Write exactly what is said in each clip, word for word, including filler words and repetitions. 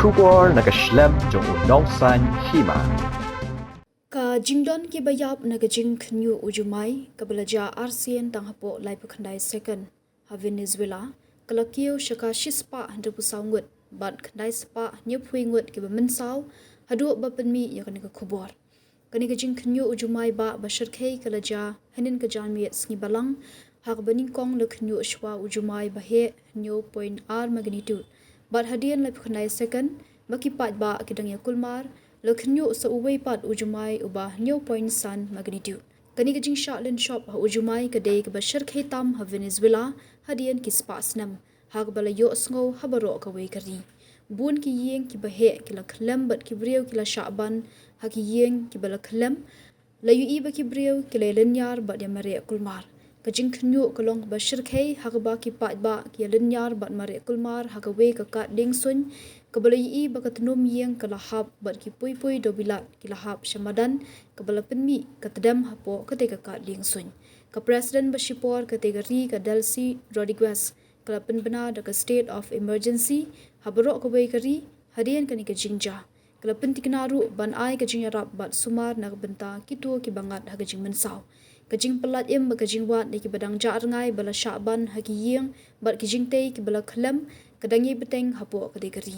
Khubor na ka shlem jong u nongsaiñ hima. Ka jingdon kiba ïap na ka jingkhynñiuh u Jumai kaba la jia arsien tang hapoh laiphew khyndai second ha Venezuela ka la kiew sha ka shispah hynriewphew saw ngut bad khyndai spah hynñiewphew ngut kiba mynsaw haduh ba pynmih ïa kane ka khubor. Kane ka jingkhynñiuh u Jumai bah ba shyrkhei ka la jia hynnin ka janmiet sngi Balang ha kaba nyngkong la khynñiuh shuwa u Jumai ba heh hynñiew point ar magnitude bad hadien laiphew khyndai second ba ki paidbah ki dang ïa kulmar la khynñiuh sa uwei pat u Jumai uba hynñiew point san magnitude. Kane ka jingshah lynshop ha u Jumai ka dei kaba shyrkhei tam ha Venezuela hadien ki spah snem ha kaba la ïohsngew ha baroh kawei ka ri. Bun ki ïing kiba heh ki la khyllem bad ki briew ki la shah ban ha ki ïing kiba la khyllem. La ïohi ba ki briew ki la ïalynñiar bad ïa mareh kulmar. Ka jingkhynñiuh ka long kaba shyrkhei ha kaba ki paidbah ki ïalynñiar bad mareh kulmar ha kawei ka kad dieng suiñ kaba la ïohi ba ka tnum ïing ka la hap bad ki pui pui dewbilat ki la hap sha madan kaba la pynmih ka tdem hapoh katei ka kad dieng suiñ. Ka President ba shipor katei ka ri ka Delcy Rodriguez ka la pynbna da ka state of emergency ha baroh kawei ka ri hadien kane ka jingjia. Ka la pyntikna ruh ban ai ka jingïarap bad sumar na ka bynta kito kiba ngat ha ka jingmynsaw. Ka jingpyllait im bad ka jingwad ïa kiba dang jah rngai ba la shah ban ha ki ïing bad ki jingtei kiba la khyllem ka dang ïai bteng hapoh katei ka ri.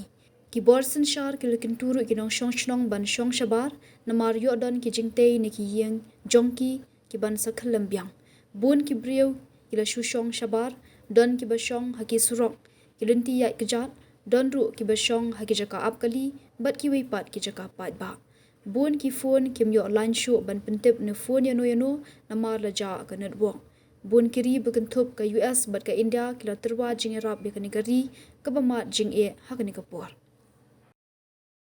Ki bor synshar ki la kyntu ruh ki nongshong shnong ban shong shabar namar ïoh don ki jingtei na ki ïing jong ki ki ban sa khyllem biang. Bun ki briew ki la shu shong shabar, don kiba shong ha ki surok, ki lynti ïaid kjat, don ruh kiba shong ha ki jaka ap kali bad kiwei pat ki jaka paidbah. Bun ki phone kim ïoh line shuh ban pyntip ne phone ïano ïano namar la jah ka network. Bun ki ri ba kynthup ka U S bad ka India ki la tyrwa jingïarap ïa kane ka ri kaba mad jingeh ha kane ka por.